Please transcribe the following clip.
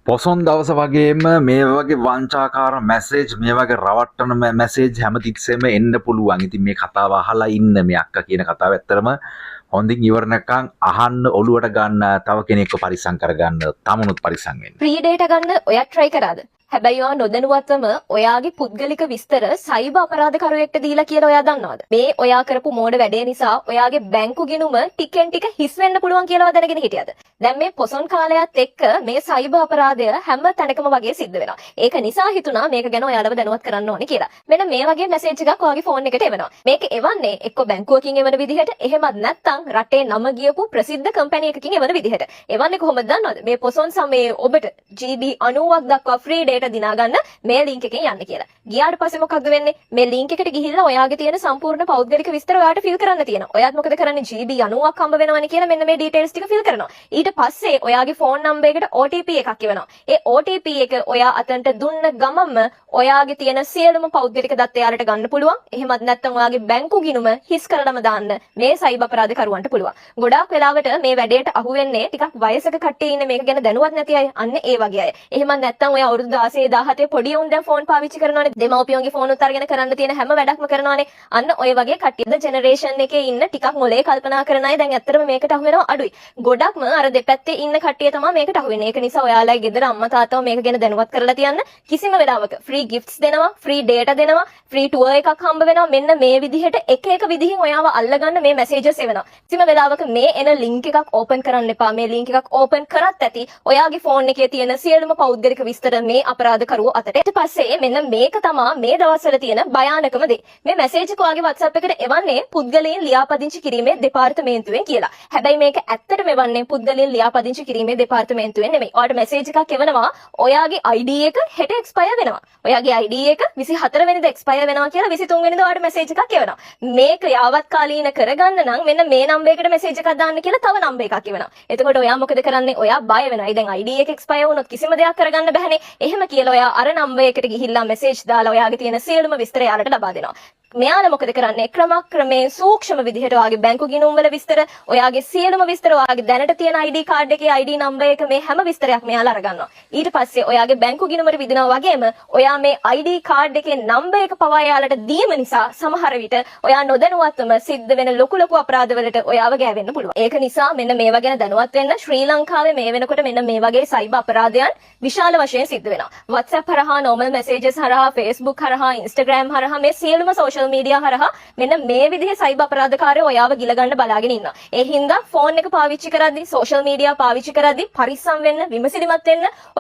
පොසොන් දවස වගේම මේ වගේ වංචාකාර මැසේජ්, මේ වගේ රවට්ටන මැසේජ් හැමතිස්සෙම එන්න පුළුවන්. ඉතින් මේ කතාව අහලා ඉන්න, මේ අක්කා කියන කතාව ඇත්තටම හොඳින් ඉවර නැකන් අහන්න, ඔලුවට ගන්න, තව කෙනෙක්ව පරිස්සම් කරගන්න, තමනුත් පරිස්සම් වෙන්න. ෆ්‍රී ඩේටා ගන්න ඔයත් try කරාද? හැබැයි ඔයා නොදැනුවත්වම ඔයාගේ පුද්ගලික විස්තර සයිබර් අපරාධකරුවෙක්ට දීලා කියලා ඔයා දන්නවද? මේ ඔයා කරපු මෝඩ වැඩේ නිසා ඔයාගේ බැංකු ගිණුම ටිකෙන් ටික හිස් වෙන්න පුළුවන් කියලා ඔයා දැනගෙන හිටියද? දැන් මේ පොසොන් කාලයත් එක්ක මේ සයිබර් අපරාධය හැම තැනකම වගේ සිද්ධ වෙනවා. ඒක නිසා හිතුණා මේක ගැන ඔයාලව දැනුවත් කරන්න ඕනේ කියලා. මෙන්න මේ වගේ මැසේජ් එකක් ඔයාගේ ෆෝන් එකට එවනවා. මේක එවන්නේ එක්ක බැංකුවකින් එවන විදිහට, එහෙමත් නැත්නම් රටේ නම ගියපු ප්‍රසිද්ධ කම්පැනි එකකින් එවන විදිහට. එවන්නේ කොහොමද දන්නවද? මේ පොසොන් සමයේ ඔබට GB 90ක් දක්වා ෆ්‍රී ඩේටා දිනා ගන්න මේ ලින්ක් එකෙන් යන්න කියලා. ගියාට පස්සේ මොකක්ද වෙන්නේ? මේ ලින්ක් එකට ගිහිල්ලා ඔයාගේ තියෙන සම්පූර්ණ පෞද්ගලික විස්තර ඔයාට ෆිල් කරන්න තියෙනවා. ඔයාත් මොකද කරන්නේ? GB 90ක් හම්බ වෙනවනේ කියලා මෙන්න මේ ඩීටේල්ස් ටික ෆිල් කරනවා. ඊට පස්සේ ඔයාගේ ෆෝන් නම්බර් එකට OTP එකක් එවනවා. ඒ OTP එක ඔයා අතන්ට දුන්න ගමන්ම ඔයාගේ තියෙන සියලුම පෞද්ගලික දත්ත එයාලට ගන්න පුළුවන්. එහෙමත් නැත්නම් ඔයාගේ බැංකු ගිණුම හිස් කරලම දාන්න මේ සයිබර් අපරාධකරුවන්ට පුළුවන්. ගොඩාක් වෙලාවට මේ වැඩේට අහු වෙන්නේ ටිකක් වයසක කට්ටිය ඉන්න, මේක ගැන දැනුවත් නැති අය. අන්න ඒ වගේ අය. එහෙමත් නැත්නම් ඔය අවුරුදු 16 17 පොඩි උන් දැන් ෆෝන් පාවිච්චි කරනවානේ. දෙමව්පියන්ගේ ෆෝන් උත් අරගෙන කරන්න තියෙන හැම වැඩක්ම කරනවානේ. අන්න ඔය වගේ කට්ටිය. ජෙනරේෂන් එකේ ඉන්න ටිකක් මොලේ කල්පනා කරන අය දැන් ඇත්තටම මේකට අහු වෙනවා අඩුයි. ගොඩක්ම අර දෙපැත්තේ ඉන්න කට්ටිය තමයි මේකට අහු වෙන්නේ. ඒක නිසා ඔයාලා ගෙදර අම්මා තාත්තව මේක ගැන දැනුවත් කරලා තියන්න. කිසිම වෙලාවක ෆ්‍රී ගිෆ්ට්ස් දෙනවා, ෆ්‍රී ඩේටා දෙනවා, ෆ්‍රී ටුවර් එකක් හම්බ වෙනවා. මෙන්න මේ විදිහට එක එක විදිහින් ඔයාව අල්ලගන්න මේ මැසේජස් එවනවා. කිසිම වෙලාවක මේ එන ලින්ක් එකක් ඕපන් කරන්න එපා. මේ ලින්ක් එකක් ඕපන් කරත් ඇති ඔයාගේ ෆෝන් එකේ තියෙන සියලුම පෞද්ගලික විස්තර මේ අපරාධකරුවෝ අතට. ඊට පස්සේ මෙන්න මේක තමා මේ දවස්වල තියෙන භයානකම දේ. මේ මැසේජ් එක ඔයාගේ WhatsApp එකට එවන්නේ පුද්ගලයන් ලියාපදිංචි කිරීමේ දෙපාර්තමේන්තුවෙන් කියලා. හැබැයි මේක ඇත්තටම එවන්නේ පුද්ගලයන් ලියාපදිංචි කිරීමේ දෙපාර්තමේන්තුවෙන් නෙමෙයි. ඔයාට මැසේජ් එකක් එවනවා ඔයාගේ ID එක හෙට එක්ස්පයර් වෙනවා. ඔයාගේ ID එක 24 වෙනිදා එක්ස්පයර් වෙනවා කියලා 23 වෙනිදා ඔයාට මැසේජ් එකක් එවනවා. මේක යාවත්කාලීන කරගන්න නම් මෙන්න මේ නම්බර් එකට මැසේජ් එකක් දාන්න කියලා තව නම්බර් එකක් එවනවා. එතකොට ඔයා මොකද කරන්නේ? ඔයා බය වෙනවා. දැන් ID එක එක්ස්පයර් වුණොත් කිසිම දෙයක් කරගන්න බැහැනේ. එහෙම කියලා ඔයා අර නම්බර් එකට ගිහිල්ලා මැසේජ් දාලා ඔයාගේ තියෙන සියලුම විස්තර එයාලට ලබා දෙනවා. මෙයාලා මොකද කරන්නේ? ක්‍රමක්‍රමයෙන් සූක්ෂම විදිහට ඔයාගේ බැංකු ගිණුම් වල විස්තර, ඔයාගේ සියලුම විස්තර, ඔයාගේ දැනට තියෙන ID card එකේ ID number එක, මේ හැම විස්තරයක් මෙයාලා අරගන්නවා. ඊට පස්සේ ඔයාගේ බැංකු ගිණුමට විදිනවා වගේම ඔයා මේ ID card එකේ නම්බර් එක පවා එයාලට දීම නිසා සමහර විට ඔයා නොදැනුවත්වම සිද්ධ වෙන ලොකු ලොකු අපරාධවලට ඔයාව ගෑවෙන්න පුළුවන්. ඒක නිසා මෙන්න මේවා ගැන දැනුවත් වෙන්න. ශ්‍රී ලංකාවේ මේ වෙනකොට මෙන්න මේ වගේ සයිබර් අපරාධයන් විශාල වශයෙන් සිද්ධ වෙනවා. WhatsApp හරහා, normal messages හරහා, Facebook හරහා, Instagram හරහා, මේ සියලුම social media හරහා මෙන්න මේ විදිහේ සයිබර් අපරාධකාරයෝ ඔයාව ගිල ගන්න බලාගෙන ඉන්නවා. ඒ හින්දා ෆෝන් එක පාවිච්චි කරද්දි, සෝෂල් මීඩියා පාවිච්චි කරද්දි පරිස්සම් වෙන්න, විමසිලිමත් වෙන්න.